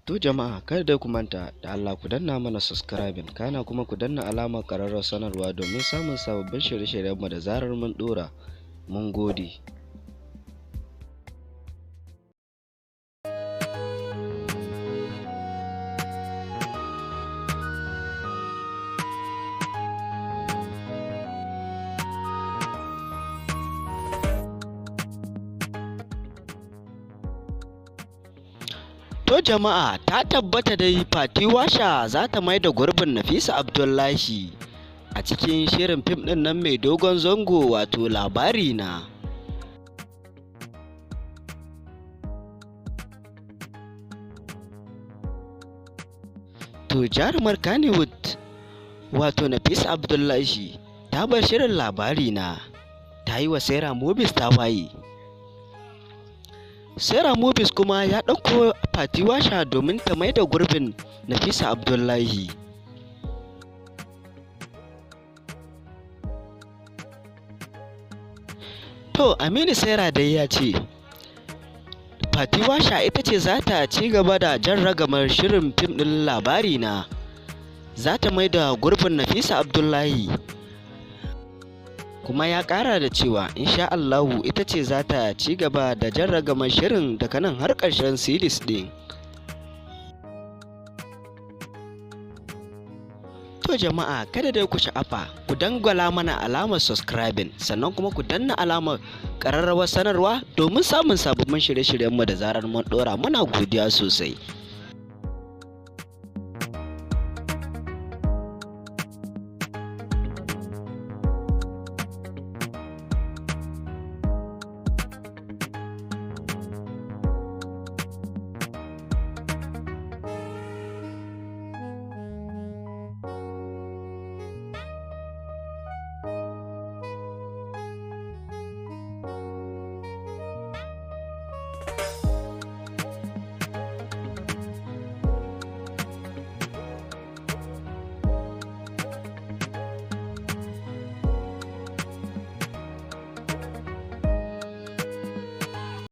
To jama'a, kada dai ku manta da Allah ku danna mana subscribing, kana kuma ku danna alamar ƙararrawar sanarwa domin samun sababbin shirye-shiryenmu da zarar mun ɗora. Mun gode. To jama'a, ta tabbata dai Fati Washa za ta maida gurbin Nafisa Abdullahi a cikin shirin fim ɗin nan mai dogon zango, wato Labarina. To jarumar Kannywood, wato Nafisa Abdullahi, ta bar shirin Labarina, ta yi wa Saira Movies tawaye. Saira Movies kuma ya ɗauko Fati Washa domin ta maida gurbin Nafisa Abdullahi. To Aminu Saira dai ya ce Fati Washa ita ce za ta ci gaba da jan ragamar shirin fim ɗin Labarina, za ta maida gurbin Nafisa Abdullahi. Kuma ya ƙara da cewa insha Allahu ita ce za ta ci gaba da jan ragamar shirin daga nan har ƙarshen series ɗin. To jama'a, kada dai ku sha'afa, ku dangwala mana alamar subscribing, sannan kuma ku danna alamar ƙararrawar sanarwa domin samun sababbin shirye-shiryenmu da zarar mun ɗora. Muna godiya sosai.